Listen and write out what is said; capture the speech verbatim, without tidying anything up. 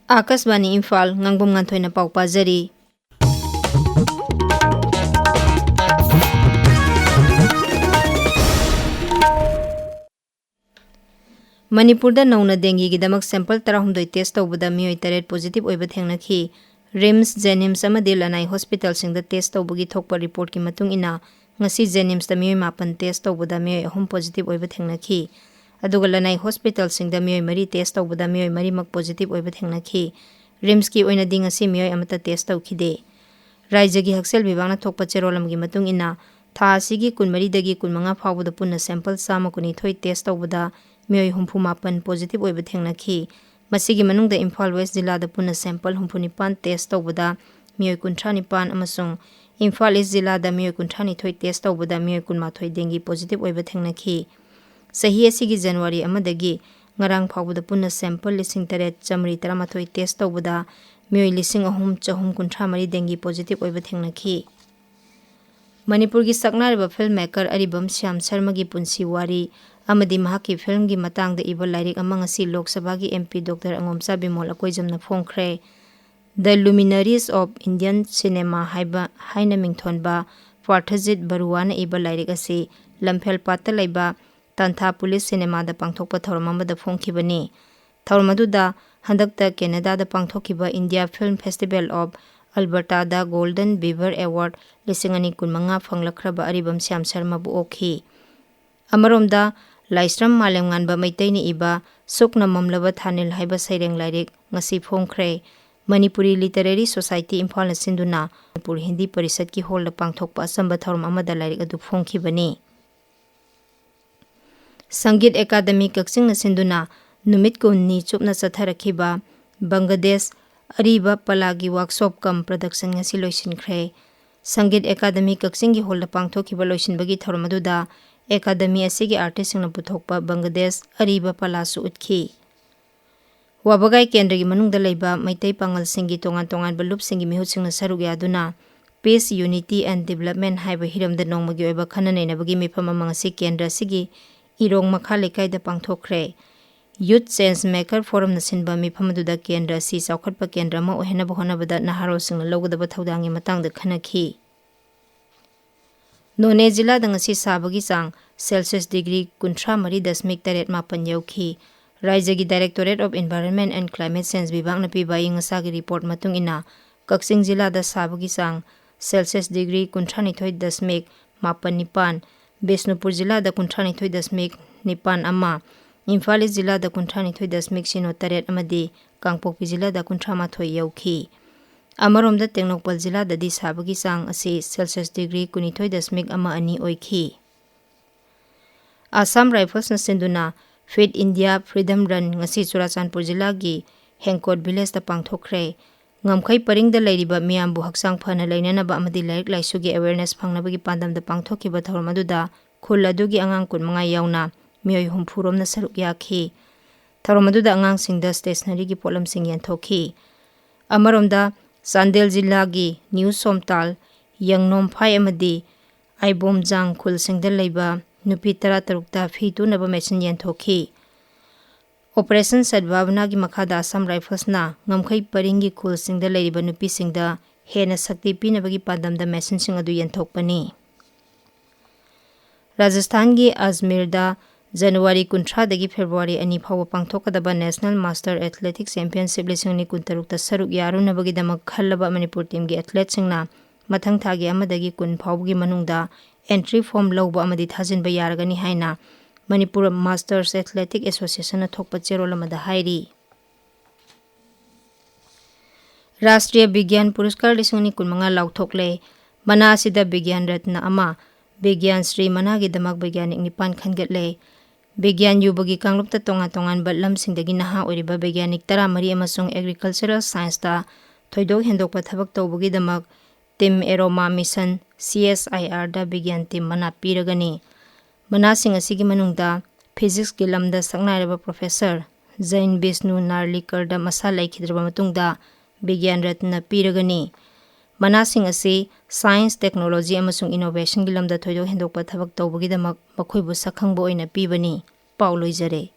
ꯑꯥꯀꯥꯁꯕꯥꯅꯤ ꯏꯝꯐꯥꯜ, ꯉꯥꯡꯕꯝ ꯉꯥꯟꯊꯣꯏꯅ ꯄꯥꯎ ꯄꯥꯖꯔꯤ꯫ ꯃꯅꯤꯄꯨꯔꯗ ꯅꯧꯅ ꯗꯦꯡꯒꯤꯒꯤꯗꯃꯛ sample ꯇꯔꯥꯍꯨꯝꯗꯣꯏ test ꯇꯧꯕꯗ ꯃꯤꯑꯣꯏ ꯇꯔꯦꯠ positive ꯑꯣꯏꯕ ꯊꯦꯡꯅꯈꯤ꯫ ꯔꯤꯝꯁ, ꯖꯦꯅꯤꯝꯁ ꯑꯃꯗꯤ ꯂꯅꯥꯏ ꯍꯣꯁꯄꯤꯇꯥꯜꯁꯤꯡꯗ test ꯇꯧꯕꯒꯤ ꯊꯣꯛꯄ reportꯀꯤ ꯃꯇꯨꯡ ꯏꯟꯅ, ꯉꯁꯤ ꯖꯦꯅꯤꯝꯁꯇ ꯃꯤꯑꯣꯏ ꯃꯥꯄꯟ test ꯇꯧꯕꯗ ꯃꯤꯑꯣꯏ ꯑꯍꯨꯝ positive ꯑꯣꯏꯕ ꯊꯦꯡꯅꯈꯤ꯫ ꯑꯗꯨꯒ ꯂꯅꯥꯏ ꯍꯣꯁꯄꯤꯇꯥꯜꯁꯤꯡꯗ ꯃꯤꯑꯣꯏ ꯃꯔꯤ test ꯇꯧꯕꯗ ꯃꯤꯑꯣꯏ ꯃꯔꯤꯃꯛ positive ꯑꯣꯏꯕ ꯊꯦꯡꯅꯈꯤ꯫ ꯔꯤꯝꯁꯀꯤ ꯑꯣꯏꯅꯗꯤ ꯉꯁꯤ ꯃꯤꯑꯣꯏ ꯑꯃꯠꯇ test ꯇꯧꯈꯤꯗꯦ꯫ ꯔꯥꯏꯖ꯭ꯌꯒꯤ ꯍꯛꯁꯦꯜ ꯕꯤꯚꯥꯒꯅ ꯊꯣꯛꯄ ꯆꯦꯔꯣꯜ ꯑꯃꯒꯤ ꯃꯇꯨꯡ ꯏꯟꯅ, ꯊꯥ ꯑꯁꯤꯒꯤ ꯀꯨꯟꯃꯔꯤꯗꯒꯤ ꯀꯨꯟꯃꯉꯥ ꯐꯥꯎꯕꯗ ꯄꯨꯟꯅ sample ꯆꯥꯝꯃ ꯀꯨꯟꯅꯤꯊꯣꯏ test ꯇꯧꯕꯗ ꯃꯤꯑꯣꯏ ꯍꯨꯝꯐꯨ ꯃꯥꯄꯟ positive ꯑꯣꯏꯕ ꯊꯦꯡꯅꯈꯤ꯫ ꯃꯁꯤꯒꯤ ꯃꯅꯨꯡꯗ ꯏꯝꯐꯥꯜ ꯋꯦꯁ ꯖꯤꯂꯥꯗ ꯄꯨꯟꯅ sample ꯍꯨꯝꯐꯨ ꯅꯤꯄꯥꯟ test ꯇꯧꯕꯗ ꯃꯤꯑꯣꯏ ꯀꯨꯟꯊ꯭ꯔꯥ ꯅꯤꯄꯥꯟ ꯑꯃꯁꯨꯡ ꯏꯝꯐꯥꯜ ꯏꯁ ꯖꯤꯂꯥꯗ ꯃꯤꯑꯣꯏ ꯀꯨꯟꯊ꯭ꯔꯥ ꯅꯤꯊꯣꯏ test ꯇꯧꯕꯗ ꯃꯤꯑꯣꯏ ꯀꯨꯟꯃꯥꯊꯣꯏ ꯗꯦꯡꯒꯤ positive ꯑꯣꯏꯕ ꯊꯦꯡꯅꯈꯤ꯫ ꯆꯍꯤ ꯑꯁꯤꯒꯤ ꯖꯅꯋꯥꯔꯤ ꯑꯃꯗꯒꯤ ꯉꯔꯥꯡ ꯐꯥꯎꯕꯗ ꯄꯨꯟꯅ sample ꯂꯤꯁꯤꯡ ꯇꯔꯦꯠ ꯆꯥꯃꯔꯤ ꯇꯔꯥꯃꯥꯊꯣꯏ test ꯇꯧꯕꯗ ꯃꯤꯑꯣꯏ ꯂꯤꯁꯤꯡ ꯑꯍꯨꯝ ꯆꯍꯨꯝ ꯀꯨꯟꯊ꯭ꯔꯥ ꯃꯔꯤ ꯗꯦꯡꯒꯤ positive ꯑꯣꯏꯕ ꯊꯦꯡꯅꯈꯤ꯫ ꯃꯅꯤꯄꯨꯔꯒꯤ ꯁꯛꯅꯥꯏꯔꯕ film maker ꯑꯔꯤꯕꯝ ꯁ꯭ꯌꯥꯝ ꯁꯔꯃꯒꯤ ꯄꯨꯟꯁꯤ ꯋꯥꯔꯤ ꯑꯃꯗꯤ ꯃꯍꯥꯛꯀꯤ filmꯒꯤ ꯃꯇꯥꯡꯗ ꯏꯕ ꯂꯥꯏꯔꯤꯛ ꯑꯃ ꯉꯁꯤ ꯂꯣꯛ ꯁꯚꯥꯒꯤ MP Doctor ꯑꯉꯣꯝꯆꯥ Bimol ꯑꯀꯣꯏꯖꯝꯅ ꯐꯣꯡꯈ꯭ꯔꯦ꯫ The Luminaries of Indian Cinema ꯍꯥꯏꯕ ꯍꯥꯏꯅ ꯃꯤꯡꯊꯣꯟꯕ ꯄꯥꯔꯊꯖꯤꯠ ꯕꯔꯨꯋꯥꯅ ꯏꯕ ꯂꯥꯏꯔꯤꯛ ꯑꯁꯤ ꯂꯝꯐꯦꯜꯄꯥꯠꯇ ꯂꯩꯕ ꯇꯥꯟꯊꯥ ꯄꯨꯂꯤꯁ ꯁꯤꯅꯦꯃꯥꯗ ꯄꯥꯡꯊꯣꯛꯄ ꯊꯧꯔꯝ ꯑꯃꯗ ꯐꯣꯡꯈꯤꯕꯅꯤ꯫ ꯊꯧꯔꯝ ꯑꯗꯨꯗ ꯍꯟꯗꯛꯇ ꯀꯦꯅꯦꯗꯥꯗ ꯄꯥꯡꯊꯣꯛꯈꯤꯕ India Film Festival of Albertaꯗ Golden Beaver Award ꯂꯤꯁꯤꯡ ꯑꯅꯤ ꯀꯨꯟꯃꯉꯥ ꯐꯪꯂꯛꯈ꯭ꯔꯕ ꯑꯔꯤꯕꯝ ꯁ꯭ꯌꯥꯝ ꯁꯔꯃꯕꯨ ꯑꯣꯛꯈꯤ꯫ ꯑꯃꯔꯣꯝꯗ, ꯂꯥꯏꯁ꯭ꯔꯝ ꯃꯥꯂꯦꯝꯉꯥꯟꯕ ꯃꯩꯇꯩꯅ ꯏꯕ ꯁꯨꯛꯅ ꯃꯝꯂꯕ ꯊꯥꯅꯤꯜ ꯍꯥꯏꯕ ꯁꯩꯔꯦꯡ ꯂꯥꯏꯔꯤꯛ ꯉꯁꯤ ꯐꯣꯡꯈ꯭ꯔꯦ꯫ ꯃꯅꯤꯄꯨꯔꯤ Literary Society ꯏꯝꯐꯥꯜꯅ ꯁꯤꯟꯗꯨꯅ ꯃꯅꯤꯄꯨꯔ ꯍꯤꯟꯗꯤ ꯄꯔꯤꯁꯠꯀꯤ ꯍꯣꯜꯗ ꯄꯥꯡꯊꯣꯛꯄ ꯑꯆꯝꯕ ꯊꯧꯔꯝ ꯑꯃꯗ ꯂꯥꯏꯔꯤꯛ ꯑꯗꯨ ꯐꯣꯡꯈꯤꯕꯅꯤ꯫ ꯁꯪꯒꯤꯠ ꯑꯦꯀꯥꯗꯃꯤ ꯀꯛꯆꯤꯡꯅ ꯁꯤꯟꯗꯨꯅ ꯅꯨꯃꯤꯠ ꯀꯨꯟꯅꯤ ꯆꯨꯞꯅ ꯆꯠꯊꯔꯛꯈꯤꯕ ꯕꯪꯒꯗꯦꯁ ꯑꯔꯤꯕ ꯄꯂꯥꯒꯤ workshop cum production ꯉꯁꯤ ꯂꯣꯏꯁꯤꯟꯈ꯭ꯔꯦ꯫ ꯁꯪꯒꯤꯠ ꯑꯦꯀꯥꯗꯃꯤ ꯀꯛꯆꯤꯡꯒꯤ ꯍꯣꯜꯗ ꯄꯥꯡꯊꯣꯛꯈꯤꯕ ꯂꯣꯏꯁꯤꯟꯕꯒꯤ ꯊꯧꯔꯝ ꯑꯗꯨꯗ ꯑꯦꯀꯥꯗꯃꯤ ꯑꯁꯤꯒꯤ artistꯁꯤꯡꯅ ꯄꯨꯊꯣꯛꯄ ꯕꯪꯒꯗꯦꯁ ꯑꯔꯤꯕ ꯄꯂꯥꯁꯨ ꯎꯠꯈꯤ꯫ ꯋꯥꯕꯒꯥꯏ ꯀꯦꯟꯗ꯭ꯔꯒꯤ ꯃꯅꯨꯡꯗ ꯂꯩꯕ ꯃꯩꯇꯩ ꯄꯥꯉꯜꯁꯤꯡꯒꯤ ꯇꯣꯉꯥꯟ ꯇꯣꯉꯥꯟꯕ ꯂꯨꯞꯁꯤꯡꯒꯤ ꯃꯤꯍꯨꯠꯁꯤꯡꯅ ꯁꯔꯨꯛ ꯌꯥꯗꯨꯅ Peace, Unity and Development ꯍꯥꯏꯕ ꯍꯤꯔꯝꯗ ꯅꯣꯡꯃꯒꯤ ꯑꯣꯏꯕ ꯈꯟꯅ ꯅꯩꯅꯕꯒꯤ ꯃꯤꯐꯝ ꯑꯃ ꯉꯁꯤ ꯀꯦꯟꯗ꯭ꯔ ꯑꯁꯤꯒꯤ ꯏꯔꯣꯡ ꯃꯈꯥ ꯂꯩꯀꯥꯏꯗ ꯄꯥꯡꯊꯣꯛꯈ꯭ꯔꯦ꯫ Youth Change Maker Forumꯅ ꯁꯤꯟꯕ ꯃꯤꯐꯝ ꯑꯗꯨꯗ ꯀꯦꯟꯗ꯭ꯔ ꯑꯁꯤ ꯆꯥꯎꯈꯠꯄ ꯀꯦꯟꯗ꯭ꯔ ꯑꯃ ꯑꯣꯏꯍꯟꯅꯕ ꯍꯣꯠꯅꯕꯗ ꯅꯍꯥꯔꯣꯜꯁꯤꯡꯅ ꯂꯧꯒꯗꯕ ꯊꯧꯗꯥꯡꯒꯤ ꯃꯇꯥꯡꯗ ꯈꯟꯅꯈꯤ꯫ ꯅꯣꯅꯦ ꯖꯤꯂꯥꯗ ꯉꯁꯤ ꯁꯥꯕꯒꯤ ꯆꯥꯡ ꯁꯦꯜꯁꯤꯌꯁ ꯗꯤꯒ꯭ꯔꯤ ꯀꯨꯟꯊ꯭ꯔꯥ ꯃꯔꯤ ꯗꯁꯃꯤꯛ ꯇꯔꯦꯠ ꯃꯥꯄꯟ ꯌꯧꯈꯤ꯫ ꯔꯥꯏꯖ꯭ꯌꯒꯤ Directorate of Environment and Climate Change ꯕꯤꯚꯥꯒꯅ ꯄꯤꯕ ꯑꯏꯪ ꯑꯁꯥꯒꯤ ꯔꯤꯄꯣꯔꯠ ꯃꯇꯨꯡ ꯏꯟꯅ, ꯀꯛꯆꯤꯡ ꯖꯤꯂꯥꯗ ꯁꯥꯕꯒꯤ ꯆꯥꯡ ꯁꯦꯜꯁꯤꯌꯁ ꯗꯤꯒ꯭ꯔꯤ ꯀꯨꯟꯊ꯭ꯔꯥꯅꯤꯊꯣꯏ ꯗꯁꯃꯤꯛ ꯃꯥꯄꯟ ꯅꯤꯄꯥꯟ, ꯕꯤꯁꯅꯨꯄꯨꯔ ꯖꯤꯂꯥꯗ ꯀꯨꯟꯊ꯭ꯔꯥꯅꯤꯊꯣꯏ ꯗꯁꯃꯤꯛ ꯅꯤꯄꯥꯟ ꯑꯃ, ꯏꯝꯐꯥꯜ ꯏꯁ ꯖꯤꯂꯥꯗ ꯀꯨꯟꯊ꯭ꯔꯥꯅꯤꯊꯣꯏ ꯗꯁꯃꯤꯛ ꯁꯤꯅꯣ ꯇꯔꯦꯠ ꯑꯃꯗꯤ ꯀꯥꯡꯄꯣꯛꯄꯤ ꯖꯤꯂꯥꯗ ꯀꯨꯟꯊ꯭ꯔꯥ ꯃꯥꯊꯣꯏ ꯌꯧꯈꯤ꯫ ꯑꯃꯔꯣꯝꯗ, ꯇꯦꯡꯅꯧꯄꯜ ꯖꯤꯂꯥꯗꯗꯤ ꯁꯥꯕꯒꯤ ꯆꯥꯡ ꯑꯁꯤ ꯁꯦꯜꯁꯤꯌꯁ ꯗꯤꯒ꯭ꯔꯤ ꯀꯨꯟꯅꯤꯊꯣꯏ ꯗꯁꯃꯤꯛ ꯑꯃ ꯑꯅꯤ ꯑꯣꯏꯈꯤ꯫ ꯑꯁꯥꯝ ꯔꯥꯏꯐꯜꯁꯅ ꯁꯤꯟꯗꯨꯅ Fit India Freedom Run ꯉꯁꯤ ꯆꯨꯔꯥꯆꯥꯟꯄꯨꯔ ꯖꯤꯂꯥꯒꯤ ꯍꯦꯡꯀꯣꯠ ꯚꯤꯂꯦꯖꯇ ꯄꯥꯡꯊꯣꯛꯈ꯭ꯔꯦ꯫ ꯉꯝꯈꯩ ꯄꯔꯤꯡꯗ ꯂꯩꯔꯤꯕ ꯃꯤꯌꯥꯝꯕꯨ ꯍꯛꯆꯥꯡ ꯐꯅ ꯂꯩꯅꯅꯕ ꯑꯃꯗꯤ ꯂꯥꯏꯔꯤꯛ ꯂꯥꯏꯁꯨꯒꯤ awareness ꯐꯪꯅꯕꯒꯤ ꯄꯥꯟꯗꯝꯗ ꯄꯥꯡꯊꯣꯛꯈꯤꯕ ꯊꯧꯔꯝ ꯑꯗꯨꯗ ꯈꯨꯜ ꯑꯗꯨꯒꯤ ꯑꯉꯥꯡ ꯀꯨꯟꯃꯉꯥ ꯌꯥꯎꯅ ꯃꯤꯑꯣꯏ ꯍꯨꯝꯐꯨ ꯔꯣꯝꯅ ꯁꯔꯨꯛ ꯌꯥꯈꯤ꯫ ꯊꯧꯔꯝ ꯑꯗꯨꯗ ꯑꯉꯥꯡꯁꯤꯡꯗ stationeryꯒꯤ ꯄꯣꯠꯂꯝꯁꯤꯡ ꯌꯦꯟꯊꯣꯛꯈꯤ꯫ ꯑꯃꯔꯣꯝꯗ, ꯆꯥꯟꯗꯦꯜ ꯖꯤꯂꯥꯒꯤ ꯅ꯭ꯌꯨ ꯁꯣꯝꯇꯥꯜ, ꯌꯦꯡꯅꯣꯝꯐꯥꯏ ꯑꯃꯗꯤ ꯑꯥꯏꯕꯣꯝꯖꯥꯡ ꯈꯨꯜꯁꯤꯡꯗ ꯂꯩꯕ ꯅꯨꯄꯤ ꯇꯔꯥꯇꯔꯨꯛꯇ ꯐꯤ ꯇꯨꯅꯕ machine ꯌꯦꯟꯊꯣꯛꯈꯤ꯫ Operation ꯁꯗꯚꯥꯕꯅꯥꯒꯤ ꯃꯈꯥꯗ ꯑꯁꯥꯝ ꯔꯥꯏꯐꯜꯁꯅ ꯉꯝꯈꯩ ꯄꯔꯤꯡꯒꯤ ꯈꯨꯜꯁꯤꯡꯗ ꯂꯩꯔꯤꯕ ꯅꯨꯄꯤꯁꯤꯡꯗ ꯍꯦꯟꯅ ꯁꯛꯇꯤ ꯄꯤꯅꯕꯒꯤ ꯄꯥꯟꯗꯝꯗ machineꯁꯤꯡ ꯑꯗꯨ ꯌꯦꯟꯊꯣꯛꯄꯅꯤ꯫ ꯔꯥꯖꯁꯊꯥꯟꯒꯤ ꯑꯖꯃꯤꯔꯗ ꯖꯅꯋꯥꯔꯤ ꯀꯨꯟꯊ꯭ꯔꯥꯗꯒꯤ ꯐꯦꯕ꯭ꯔꯨꯋꯥꯔꯤ ꯑꯅꯤ ꯐꯥꯎꯕ ꯄꯥꯡꯊꯣꯛꯀꯗꯕ National Master Athletic Championship ꯂꯤꯁꯤꯡ ꯑꯅꯤ ꯀꯨꯟꯇꯔꯨꯛꯇ ꯁꯔꯨꯛ ꯌꯥꯔꯨꯅꯕꯒꯤꯗꯃꯛ ꯈꯜꯂꯕ ꯃꯅꯤꯄꯨꯔ teamꯒꯤ athleteꯁꯤꯡꯅ ꯃꯊꯪ ꯊꯥꯒꯤ ꯑꯃꯗꯒꯤ ꯀꯨꯟ ꯐꯥꯎꯕꯒꯤ ꯃꯅꯨꯡꯗ entry form ꯂꯧꯕ ꯑꯃꯗꯤ ꯊꯥꯖꯤꯟꯕ ꯌꯥꯔꯒꯅꯤ ꯍꯥꯏꯅ ꯃꯅꯤꯄꯨꯔ Masters Athletic Associationꯅ ꯊꯣꯛꯄ ꯆꯦꯔꯣꯜ ꯑꯃꯗ ꯍꯥꯏꯔꯤ꯫ ꯔꯥꯁꯇ꯭ꯔꯤꯌ ꯕꯤꯒ꯭ꯌꯥꯟ ꯄꯨꯔꯁꯀꯥꯔ ꯂꯤꯁꯤꯡ ꯑꯅꯤ ꯀꯨꯟꯃꯉꯥ ꯂꯥꯎꯊꯣꯛꯂꯦ꯫ ꯃꯅꯥ ꯑꯁꯤꯗ ꯕꯤꯒ꯭ꯌꯥꯟ ꯔꯠꯅ ꯑꯃ, ꯕꯤꯒ꯭ꯌꯥꯟ ꯁ꯭ꯔꯤ ꯃꯅꯥꯒꯤꯗꯃꯛ ꯕꯤꯒ꯭ꯌꯥꯅꯤꯛ ꯅꯤꯄꯥꯟ ꯈꯟꯒꯠꯂꯦ꯫ ꯕꯤꯒ꯭ꯌꯥꯟ ꯌꯨꯕꯒꯤ ꯀꯥꯡꯂꯨꯞꯇ ꯇꯣꯉꯥꯟ ꯇꯣꯉꯥꯟꯕ ꯂꯝꯁꯤꯡꯗꯒꯤ ꯅꯍꯥ ꯑꯣꯏꯔꯤꯕ ꯕꯤꯒ꯭ꯌꯥꯅꯤꯛ ꯇꯔꯥꯃꯔꯤ ꯑꯃꯁꯨꯡ agricultural scienceꯇ ꯊꯣꯏꯗꯣꯛ ꯍꯦꯟꯗꯣꯛꯄ ꯊꯕꯛ ꯇꯧꯕꯒꯤꯗꯃꯛ Team Aroma Mission, C S I Rꯗ ꯕꯤꯒ꯭ꯌꯥꯟ team ꯃꯅꯥ ꯄꯤꯔꯒꯅꯤ꯫ ꯃꯅꯥꯁꯤꯡ ꯑꯁꯤꯒꯤ ꯃꯅꯨꯡꯗ physicsꯀꯤ ꯂꯝꯗ ꯁꯛꯅꯥꯏꯔꯕ professor ꯖꯩꯟ ꯕꯤꯁꯅꯨ ꯅꯥꯔꯂꯤꯀꯔꯗ ꯃꯁꯥ ꯂꯩꯈꯤꯗ꯭ꯔꯕ ꯃꯇꯨꯡꯗ ꯕꯤꯒ꯭ꯌꯥꯟ ꯔꯠꯅ ꯄꯤꯔꯒꯅꯤ꯫ ꯃꯅꯥꯁꯤꯡ ꯑꯁꯤ science, technology ꯑꯃꯁꯨꯡ innovationꯒꯤ ꯂꯝꯗ ꯊꯣꯏꯗꯣꯛ ꯍꯦꯟꯗꯣꯛꯄ ꯊꯕꯛ ꯇꯧꯕꯒꯤꯗꯃꯛ ꯃꯈꯣꯏꯕꯨ ꯁꯛꯈꯪꯕ ꯑꯣꯏꯅ ꯄꯤꯕꯅꯤ꯫ ꯄꯥꯎ ꯂꯣꯏꯖꯔꯦ꯫